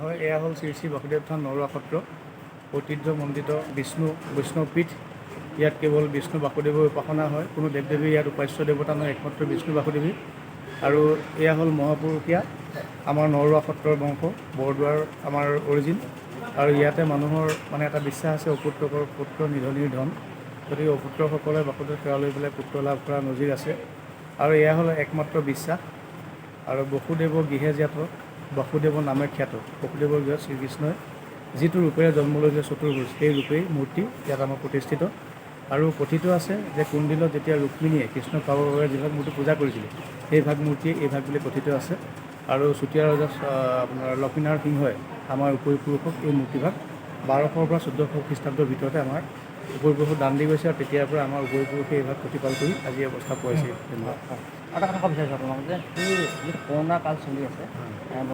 হয়, এয়া হ'ল শ্ৰী শ্ৰী বাসুদেৱ থান নৰোৱা সত্ৰ, ঐতিহ্যমণ্ডিত বিষ্ণু বৈষ্ণৱ পীঠ। ইয়াত কেৱল বিষ্ণু বাসুদেৱৰ উপাসনা হয়, কোনো দেৱ দেৱী ইয়াত উপাস্য দেৱতা নহয়, একমাত্ৰ বিষ্ণু বাসুদেৱী। আৰু এয়া হ'ল মহাপুৰুষীয়া আমাৰ নৰোৱা সত্ৰৰ বংশ, বৰদোৱাৰ আমাৰ অৰিজিন। আৰু ইয়াতে মানুহৰ মানে এটা বিশ্বাস আছে, অপুত্ৰকৰ পুত্ৰ নিধনিৰ ধন। গতিকে অপুত্ৰসকলে বাসুদেৱ সেৱা লৈ পেলাই পুত্ৰ লাভ কৰা নজিৰ আছে। আৰু এয়া হ'ল একমাত্ৰ বিশ্বাস। আৰু বসুদেৱ গৃহে জাত, বাসুদেৱ নামে খ্যাত। বসুদেৱৰ গৃহত শ্ৰীকৃষ্ণই যিটো ৰূপেৰে জন্ম লৈছিলে চতুৰ্ভুজ, সেই ৰূপেই মূৰ্তি ইয়াত আমাৰ প্ৰতিষ্ঠিত। আৰু কথিত আছে যে কুণ্ডিলত যেতিয়া ৰুক্মিণীয়ে কৃষ্ণক পাবৰ বাবে যিভাগ মূৰ্তি পূজা কৰিছিলে, সেই ভাগ মূৰ্তিয়ে এই ভাগ বুলি কথিত আছে। আৰু চুতীয়া ৰজা আপোনাৰ লক্ষ্মীনাৰায়ণ সিংহই আমাৰ উপৰিপুৰুষক এই মূৰ্তিভাগ 1200ৰ পৰা 1400 খ্ৰীষ্টাব্দৰ ভিতৰতে আমাৰ উপৰিপুৰুষক দান দি গৈছে। আৰু তেতিয়াৰ পৰা আমাৰ উপৰিপুৰুষে এই ভাগ প্ৰতিপাল কৰি আজি এই অৱস্থা পোৱাইছে। ধন্যবাদ। আৰু এটা কথা ক'ব বিচাৰিছোঁ আপোনাক যে এই যিটো কৰোণা কাল চলি আছে।